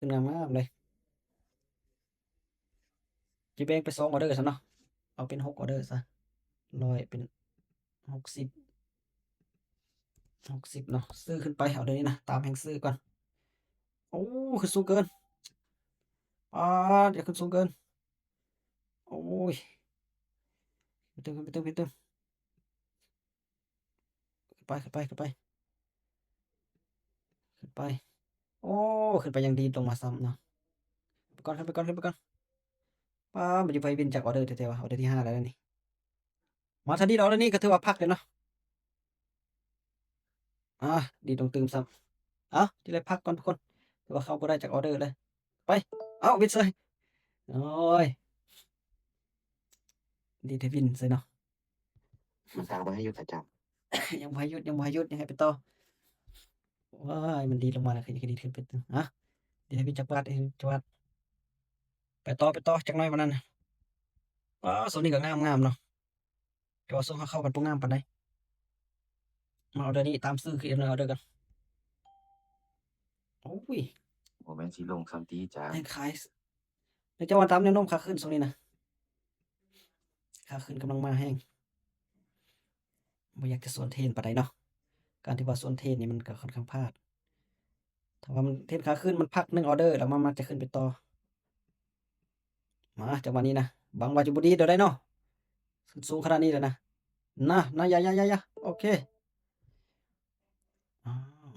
ຂຶ້ນງາມໆເລີຍ. ຈະແບ່ງເປັນສອງອໍເດີຊະເນາະ, ເອົາເປັນຫົກອໍເດີຊະ, ຮ້ອຍເປັນຫົກສິບ ຫົກສິບເນາະ. ຊື້ຂຶ້ນໄປ ອໍເດີນີ້ນະ, ຕາມແຮງຊື້ກ່ອນ. ໂອ້ ຂຶ້ນສູງເກີນ, ປາດ ຢ່າຂຶ້ນສູງເກີນ. ໂອ້ຍ ຂຶ້ນຕື່ມ ຂຶ້ນຕື່ມ ຂຶ້ນຕື່ມ. ຂຶ້ນໄປ ຂຶ້ນໄປ ຂຶ້ນໄປ ຂຶ້ນໄປ. ໂອ້ ຂຶ້ນໄປຍັງດີດລົງມາຊ້ຳເນາະ. ຂຶ້ນໄປກ່ອນ ຂຶ້ນໄປກ່ອນ ຂຶ້ນໄປກ່ອນ. ປ້າ ມັນຢູ່ໄພວິນຈັກອໍເດີແທ້ໆວະ, ອໍເດີທີຫ້າແລ້ວນີ້. ມາຖ້າດີດອໍເດີນີ້ກໍຖືວ່າພັກແລ້ວເນາະ. ອ່າ ດີດລົງຕື່ມຊ້ຳ. ເອົ້າ ທີ່ໄດ້ພັກກ່ອນທຸກຄົນ, ຖືວ່າເຂົ້າບໍ່ໄດ້ຈັກອໍເດີເລີຍ. ໄປ ເອົ້າ ວິນເຊີຍ. ໂອ້ຍ ດີດໃຫ້ວິນເຊີຍເນາະ. ມັນສ້າງບໍ່ໃຫ້ຢຸດ ອາຈານ. ຍັງບໍ່ໃຫ້ຢຸດ ຍັງບໍ່ໃຫ້ຢຸດ ຍັງໃຫ້ໄປຕໍ່. ວ້າຍ ມັນດີດລົງມາແລ້ວ ຄື ຄືດີດຂຶ້ນໄປ. ຮະ ດີດໃຫ້ວິນຈັກບາດ ຈັກບາດ. ໄປຕໍ່ ໄປຕໍ່ ຈັກໜ້ອຍປານນັ້ນ. ວ້າ ໂຊນນີ້ກໍງາມໆເນາະ, ແຕ່ວ່າໂຊນເຮົາເຂົ້າກັນບໍ່ງາມປານໃດ. ມາອໍເດີນີ້ ຕາມຊື້ຄືອີກໜ້ອຍອໍເດີກັນ. ໂອ້ຍ ບໍ່ແມ່ນຊິລົງຊ້ຳຕິຈານ. ແຮງຂາຍ ແຕ່ເຈົ້າວ່າຕາມແນວໂນ້ມຂາຂຶ້ນຊ່ວງນີ້ນະ, ຂາຂຶ້ນກຳລັງມາແຮງ. ບໍ່ຢາກຈະສວນເທຣນປານໃດເນາະ, ການທີ່ວ່າສວນເທຣນນີ້ມັນກໍຂ້ອນຂ້າງພາດ. ຖ້າວ່າມັນເທຣນຂາຂຶ້ນ ມັນພັກໜຶ່ງອໍເດີ ແລ້ວມັນມັກຈະຂຶ້ນໄປຕໍ່. ມາ ຈັງຫວະນີ້ນະ ຫວັງວ່າຈະບໍ່ດີດແລ້ວໄດ໋ເນາະ, ຂຶ້ນສູງຂະໜາດນີ້ແລ້ວນະ. ນະ ນະ ຢ່າ ຢ່າ ຢ່າ ຢ່າ. ໂອເຄ ອ້າວ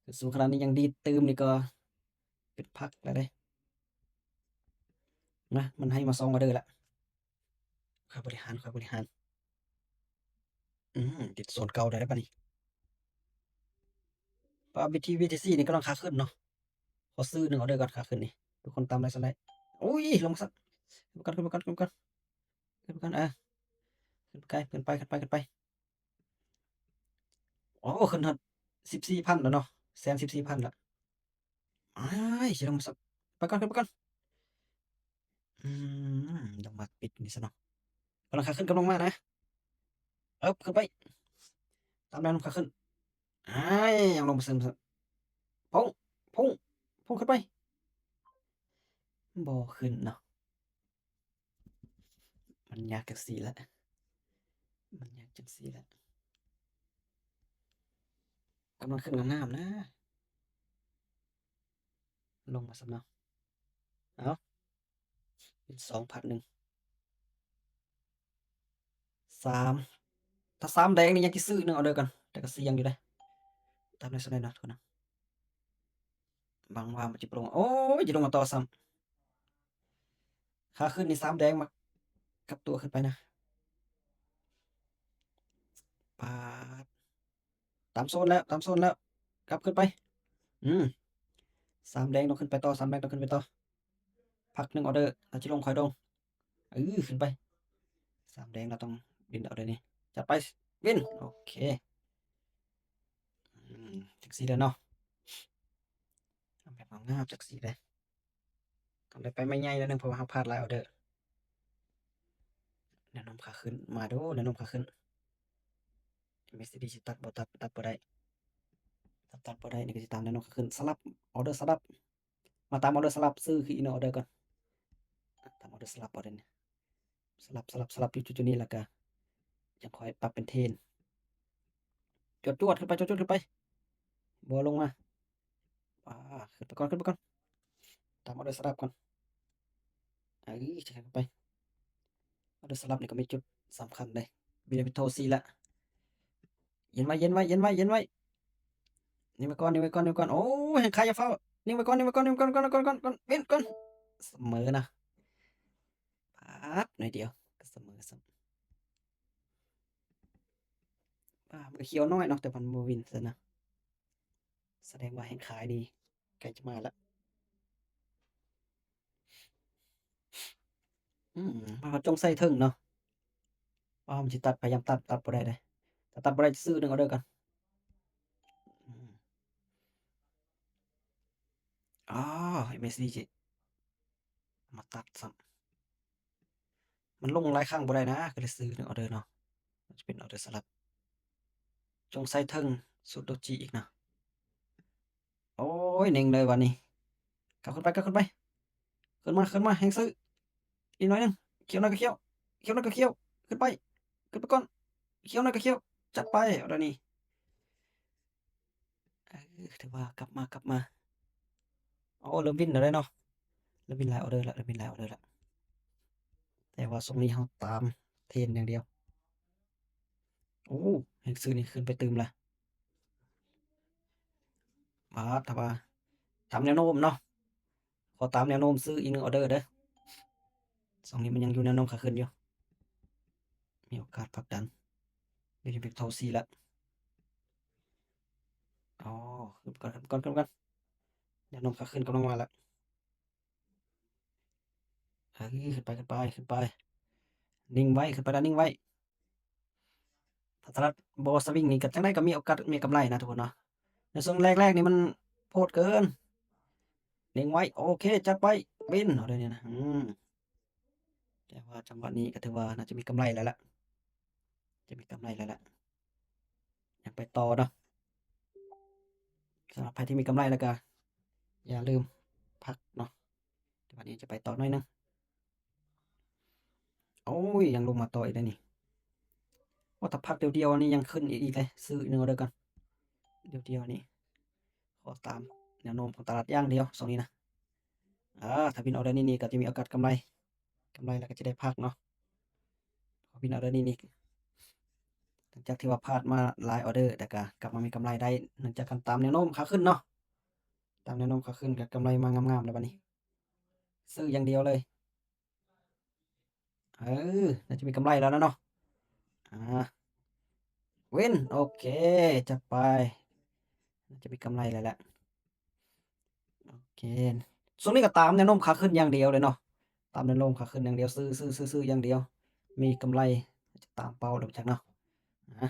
ຂຶ້ນສູງຂະໜາດນີ້ຍັງດີດຕື່ມນີ້ກໍເປັນພັກແລ້ວເດ້. ນະ ມັນໃຫ້ມາສອງອໍເດີລະ. ຂ້ອຍບໍລິຫານ ຂ້ອຍບໍລິຫານ. ອືມ ຕິດໂຊນເກົ່າໄດ້ແລ້ວບາດນີ້. ປາ ບີທີ ບີທີຊີ ນີ້ກຳລັງຂາຂຶ້ນເນາະ. ຂໍຊື້ໜຶ່ງອໍເດີກ່ອນ ຂາຂຶ້ນນີ້. ທຸກຄົນຕາມໄດ້ຊັ້ນໄດ້. ໂອ້ຍ ລົງມາຊັ້ນ. ຂຶ້ນໄປກ່ອນ ຂຶ້ນໄປກ່ອນ ຂຶ້ນໄປກ່ອນ ຂຶ້ນໄປກ່ອນ. ເອີ ຂຶ້ນໄປ ຂຶ້ນໄປ ຂຶ້ນໄປ ຂຶ້ນໄປ. ໂອ້ ຂຶ້ນຮອດສິບສີ່ພັນແລ້ວເນາະ, ແສນສິບສີ່ພັນລະ. ອ້າຍ ຊິລົງມາຊັ້ນ. ໄປກ່ອນ ຂຶ້ນໄປກ່ອນ. ອືມ ຕ້ອງມາປິດນີ້ຊະເນາະ. ກຳລັງຂາຂຶ້ນ ກຳລັງມານະ. ເອີບ ຂຶ້ນໄປ ຕາມແນວໂນ້ມຂາຂຶ້ນ. ອ້າຍ ຍັງລົງບໍ່ເຊິ່ງ. ພຸ້ງ ພຸ້ງ ພຸ້ງຂຶ້ນໄປ. ບໍ່ຂຶ້ນເນາະ. ມັນຍາກຈັ່ງຊີ້ແຫຼະ ມັນຍາກຈັ່ງຊີ້ແຫຼະ. ກຳລັງຂຶ້ນງາມໆນະ. ລົງມາຊັ້ນເນາະ. ເອົາ ເປັນສອງພັນໜຶ່ງ ສາມ ຖ້າສາມແດງນີ້ຍັງຊິຊື້ໜຶ່ງອໍເດີກ່ອນ, ແຕ່ກໍສ່ຽງຢູ່ເດ້. ຕາມໄດ້ສ່ຳໃດເນາະ ທຸກຄົນນະ. ຫວັງວ່າມັນຈະບໍ່ລົງ. ໂອ້ຍ ຈະລົງມາຕໍ່ຊ້ຳ. ຂາຂຶ້ນນີ້ສາມແດງມາກັບຕົວຂຶ້ນໄປນະ. ປາດ ຕາມໂຊນແລ້ວ ຕາມໂຊນແລ້ວ ກັບຂຶ້ນໄປ. ອືມ ສາມແດງຕ້ອງຂຶ້ນໄປຕໍ່ ສາມແດງຕ້ອງຂຶ້ນໄປຕໍ່. ພັກໜຶ່ງອໍເດີ ແລ້ວຈະລົງ ຄ່ອຍລົງ. ເອີ ຂຶ້ນໄປ ສາມແດງ ເຮົາຕ້ອງວິນເອົາເດີນີ້. ຈັດໄປ ວິນ. ໂອເຄ ອືມ ຈັ່ງຊີ້ແຫຼະເນາະ. ເອົາແບບງາມໆ ຈັ່ງຊີ້ເດ້. ຕ້ອງໄດ້ໄປໄມ້ໃຫຍ່ໜ້ອຍໜຶ່ງ ເພາະວ່າເຮົາພາດຫຼາຍອໍເດີ. ແນວໂນ້ມຂາຂຶ້ນ ມາດູ ແນວໂນ້ມຂາຂຶ້ນ. ເອັມເອສຊີບີ ຊິຕັດບໍ່ ຕັດ ຕັດບໍ່ໄດ້ ຕັດ ຕັດບໍ່ໄດ້. ນີ້ກໍຊິຕາມແນວໂນ້ມຂາຂຶ້ນ. ສະຫຼັບ ອໍເດີສະຫຼັບ. ມາຕາມອໍເດີສະຫຼັບ ຊື້ຄືອີກໜຶ່ງອໍເດີກ່ອນ. ຕາມອໍເດີສະຫຼັບ ອໍເດີນີ້ ສະຫຼັບ ສະຫຼັບ ສະຫຼັບຢູ່ຈຸດໆນີ້ ແລ້ວກະຈັ່ງຄ່ອຍປັບເປັນເທຣນ. ຈວດໆຂຶ້ນໄປ ຈວດໆຂຶ້ນໄປ. ບໍ່ລົງມາ. ອ່າ ຂຶ້ນໄປກ່ອນ ຂຶ້ນໄປກ່ອນ. ຕາມອໍເດີສະຫຼັບກ່ອນ. ເອີ ຈະຂຶ້ນໄປ. ອໍເດີສະຫຼັບນີ້ກໍມີຈຸດສຳຄັນເດ້. ມີແນວໂນ້ມໂທສີ່ລະ. ເຢັນໄວ້ ເຢັນໄວ້ ເຢັນໄວ້ ເຢັນໄວ້. ນິ່ງໄວ້ກ່ອນ ນິ່ງໄວ້ກ່ອນ ນິ່ງໄວ້ກ່ອນ. ໂອ້ຍ ແຮງຂາຍ ຢ່າຟ້າວ. ນິ່ງໄວ້ກ່ອນ ນິ່ງໄວ້ກ່ອນ ນິ່ງໄວ້ກ່ອນ ເວັນກ່ອນ. ສະເໝີນະ. ປາດ ໜ້ອຍດຽວກໍສະເໝີຊ້ຳ. ປາ ມັນກໍຂຽວໜ້ອຍເນາະ ແຕ່ມັນບໍ່ວິນຊັ້ນນະ. ສະແດງວ່າແຮງຂາຍນີ້ໃກ້ຈະມາລະ. ອືມ ມັນກໍຈົ່ງໃສ່ເທິງເນາະ. ອ້າວ ມັນຊິຕັດ ພະຍາຍາມຕັດ ຕັດບໍ່ໄດ້ເດ້. ຖ້າຕັດບໍ່ໄດ້ ຊື້ໜຶ່ງອໍເດີກ່ອນ. ອືມ ອ້າວ ເອັມເອສບີ ຊິມາຕັດຊ້ຳ. ມັນລົງຫຼາຍຄັ້ງບໍ່ໄດ້ນະ ກໍເລີຍຊື້ໜຶ່ງອໍເດີເນາະ. ມັນຈະເປັນອໍເດີສະຫຼັບ. ຈົ່ງໃສ່ເທິງສູດໂດຈິອີກນະ. ໂອ້ຍ ເນັ່ງເລີຍບາດນີ້. ກັບຂຶ້ນໄປ ກັບຂຶ້ນໄປ ຂຶ້ນມາ ຂຶ້ນມາ ແຮງຊື້ ອີກໜ້ອຍໜຶ່ງ ຂຽວໜ້ອຍກໍຂຽວ ຂຽວໜ້ອຍກໍຂຽວ ຂຶ້ນໄປ ຂຶ້ນໄປກ່ອນ ຂຽວໜ້ອຍກໍຂຽວ ຈັດໄປ ເອົາດຽວນີ້ ເອີ ຖືວ່າກັບມາ ກັບມາ ໂອ້ ເລີ່ມວິນແລ້ວເດ້ເນາະ ເລີ່ມວິນຫຼາຍອໍເດີລະ ເລີ່ມວິນຫຼາຍອໍເດີລະ ແຕ່ວ່າຊ່ວງນີ້ເຮົາຕາມເທຣນຢ່າງດຽວ ໂອ້ ແຮງຊື້ນີ້ຂຶ້ນໄປຕື່ມລະ ບາດ ຖ້າວ່າຕາມແນວໂນ້ມເນາະ ຂໍຕາມແນວໂນ້ມຊື້ອີກໜຶ່ງອໍເດີເດີ ຊ່ວງນີ້ມັນຍັງຢູ່ແນວໂນ້ມຂາຂຶ້ນຢູ່ ມີໂອກາດຜັກດັນ ມີເປັກໂທສີ່ລະ ອໍ ຂຶ້ນກ່ອນ ຂຶ້ນກ່ອນ ຂຶ້ນກ່ອນ ແນວໂນ້ມຂາຂຶ້ນກຳລັງມາລະ ເອີ ຂຶ້ນໄປ ຂຶ້ນໄປ ຂຶ້ນໄປ ນິ່ງໄວ້ ຂຶ້ນໄປແລ້ວນິ່ງໄວ້ ຖ້າຕະຫຼາດບໍ່ສະວິງນີ້ກໍຈັ່ງໃດກໍມີໂອກາດມີກຳໄລນະທຸກຄົນເນາະ ໃນຊ່ວງແລກໆນີ້ມັນໂພດເກີນ ນິ່ງໄວ້ ໂອເຄ ຈັດໄປ ວິນ ເອົາເລີຍນີ້ນະ ອືມ ແຕ່ວ່າຈັງຫວະນີ້ກໍຖືວ່າໜ້າຈະມີກຳໄລແລ້ວລະ ຈະມີກຳໄລແລ້ວລະ ຢາກໄປຕໍ່ເນາະ ສຳລັບໃຜທີ່ມີກຳໄລແລ້ວກໍຢ່າລືມພັກເນາະ ແຕ່ວ່ານີ້ຈະໄປຕໍ່ໜ້ອຍໜຶ່ງ ໂອ້ຍ ຍັງລົງມາຕໍ່ອີກໄດ໋ນີ້ ໂອ້ ຖ້າພັກດຽວໆນີ້ຍັງຂຶ້ນອີກເດ້ ຊື້ໜຶ່ງອໍເດີກ່ອນ ດຽວໆນີ້ ຂໍຕາມແນວໂນ້ມຂອງຕະຫຼາດຢ່າງດຽວຊ່ວງນີ້ນະ ອາ ຖ້າວິນອໍເດີນີ້ນີ້ກໍຈະມີໂອກາດກຳໄລ ກຳໄລແລ້ວກໍຈະໄດ້ພັກເນາະ ພໍວິນອໍເດີນີ້ນີ້ ຫຼັງຈາກທີ່ວ່າພາດມາຫຼາຍອໍເດີ ແຕ່ກໍກັບມາມີກຳໄລໄດ້ ເນື່ອງຈາກການຕາມແນວໂນ້ມຂາຂຶ້ນເນາະ ຕາມແນວໂນ້ມຂາຂຶ້ນກໍກຳໄລມາງາມໆແລ້ວບັດນີ້ ຊື້ຢ່າງດຽວເລີຍ ເອີ ໜ້າຈະມີກຳໄລແລ້ວນະເນາະ ອາ ວິນ ໂອເຄ ຈັດໄປ ໜ້າຈະມີກຳໄລແລ້ວແຫຼະ ໂອເຄ ຊ່ວງນີ້ກໍຕາມແນວໂນ້ມຂາຂຶ້ນຢ່າງດຽວເລີຍເນາະ ຕາມແນວໂນ້ມຂາຂຶ້ນຢ່າງດຽວ ຊື້ ຊື້ ຊື້ ຊື້ຢ່າງດຽວ ມີກຳໄລ ຈະຕາມເປົ້າແລ້ວຈັກເນາະ ອາ